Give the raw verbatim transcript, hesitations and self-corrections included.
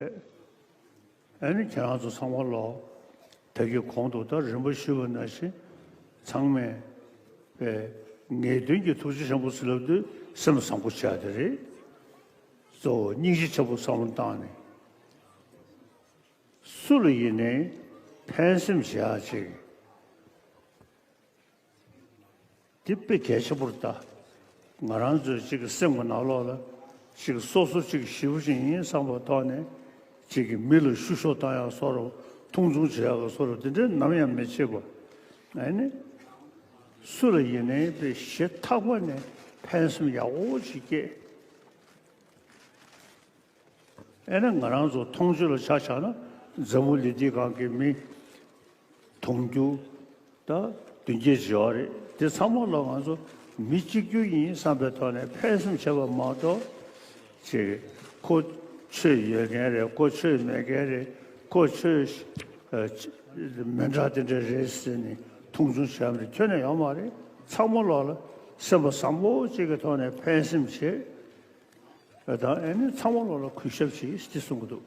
ཨ་ནི་ཁྱེད་རང་ཚོ་ཚང་མ་ལོ། ད་གི་གོང་དུ་ད་རིམ་པ་ཞུས་པ་ནང་བཞིན་ཚང་མས་པའི་ངེས་དོན་གྱི་ཐུགས་རྗེ་ཆེན་པོ་ཟེར་ལབ་དུས་སེམས་བཟང་པོ་བྱ་དེ་རེད། གཙོ་བོ་སྙིང་རྗེ་ཆེན་པོ་བསམ་བློ་བཏང་ནས། སུ་ལ་ཡིན་ནའི་ཕན་སེམས་བྱེད་ཡག་ཅིག་འདི་དཔེ་གལ་ཆེན་པོ་རེད་ད། ང་རང་ཚོའི་ཅིག་གི་སེམས་ཀྱི་ནང་ལོགས་ལ་ཅིག་སོ་སོ་ཅིག་ཞེ་པོ་ཅིག་ཡིན་བསམ་པའི་ཐོག་ནས་ཅིག་གི་མི་ལ་བཤུ་གཞོག་བཏང་ཡག་བཟོ་འདྲ། མཐོང་ཆུང་བྱེད་ཡག་བཟོ་འདྲ། དེ་འདྲའི་ནམ་ཡང་མི་བྱེད་པ། ཨ་ནི་སུ་ལ་ཡིན་ནའི་དཔེ་ཞེ་ཐག་པ་ནས་ཕན་སེམས་ཡག་པོ་ཅིག་སྐྱེས། ཨེ་ན་ང་རང་ཚོ་མཐོང་ཆོས་ལ་ཆ་བཞག་ན་འཛམ་བུ་གླིང་འདིའི་སྒང་གི་མི་དུང་ཕྱུར་དང་བདུན་བརྒྱད་བརྗེ་བ་རེད། དེ་ཚང་མ་ལ་ང་ཚོ་མི་གཅིག་གྱུར་ཡིན་བསམ་པའི་ཐོག་ནས་ཕན་སེམས་བྱེད་པ་མ་གཏོགས། ཅིག་ཁོ་ཆོས་ཡོད་མཁན་རེད། ཁོ་ཆོས་མེད་མཁན་རེད། ཁོ་ཆོས་ཨ་མི་འདྲ་དེ་འདྲ་རེད་ཟེར་ནས་མཐོང་ཆུང་བྱས་པ་རེད། ཁྱོན་ནས་ཡོད་མ་རེད། ཚང་མ་ལོག་ལ་སེམས་པ་བཟང་པོ་གཅིག་གི་ཐོག་ནས་ཕན་སེམས་བྱེད། ཨ་དང་ཨ་ནི་ཚང་མ་ལོག་ལ་གུས་ཞབས་བྱེད་ཅེས་གསུང་གི་འདུག